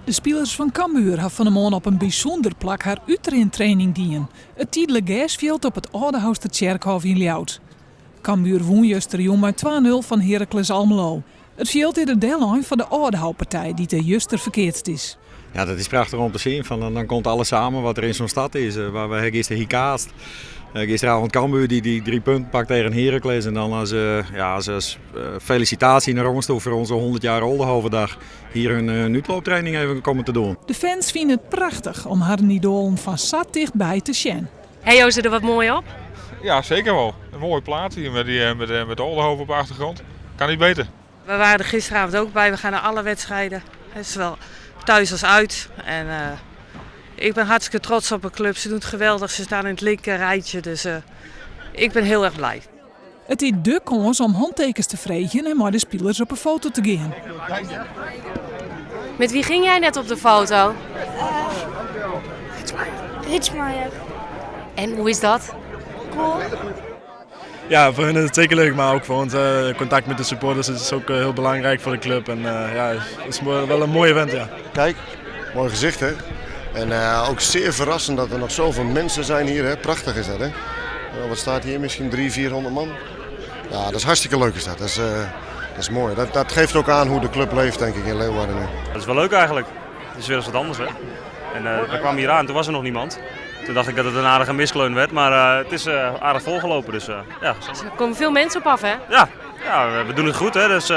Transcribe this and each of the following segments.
De spilers fan Cambuur ha fan 'e moarn op in bysûnder plak har útrintraining dien, it tydlik gersfjild op it Aldehoustertsjerkhôf yn Ljouwert. Cambuur wûn justerjûn mei 2-0 fan Heracles Almelo. It fjild is der dellein foar de Aldehoupartij dy't der juster ferkeatst is. Ja, dat is prachtich om te sjen. Fan, dan komt alles samen wat der yn so'n stad is. Waar we gisteren hier kaatst. Gisteravond Cambuur die die drie punten pakt tegen Heracles. En dan als, ja, als, als felicitatie naar ons toe voor onze 100 jaar Oldehovendag hier hun útlooptraining even komen te doen. De fans fine it prachtich om harren idoalen fan sa tichtby te sjen. Hey Jo der wat moai op? Ja, zeker wel. Een mooie plaats hier met, die, met, met de Oldehove op de achtergrond. Kan niet beter. We waren er gisteravond ook bij. We gaan naar alle wedstrijden. Zowel thuis als uit. En uh, ik ben hartstikke trots op de club. Ze doen het geweldig. Ze staan in het linker rijtje. Dus uh, ik ben heel erg blij. It is de kâns om hantekens te freegjen en mei de spilers op 'e foto te gean. Met wie ging jij net op de foto? Ritzmaier. En hoe is dat? Cool. Ja, voor hun is het zeker leuk, maar ook voor ons contact met de supporters is ook heel belangrijk voor de club. En ja, het is wel een mooi event, ja. Kijk, mooi gezicht hè. En ook zeer verrassend dat er nog zoveel mensen zijn hier. Hè. Prachtig is dat hè. Wat staat hier? Misschien 300, 400 man. Ja, dat is hartstikke leuk is dat. Dat is, dat is mooi. Dat, dat geeft ook aan hoe de club leeft denk ik in Leeuwarden nu. Dat is wel leuk eigenlijk. Het is weer eens wat anders hè. En we kwamen hier aan, toen was er nog niemand. Toen dacht ik dat het een aardige miskleun werd, maar het is aardig volgelopen. Dus, ja. Er komen veel mensen op af hè? Ja, ja we doen het goed hè, dus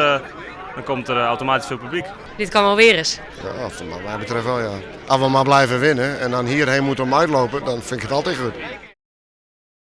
dan komt er automatisch veel publiek. Dit kan wel weer eens. Ja, wat mij betreft wel ja. Als we maar blijven winnen en dan hierheen moeten om uitlopen, dan vind ik het altijd goed.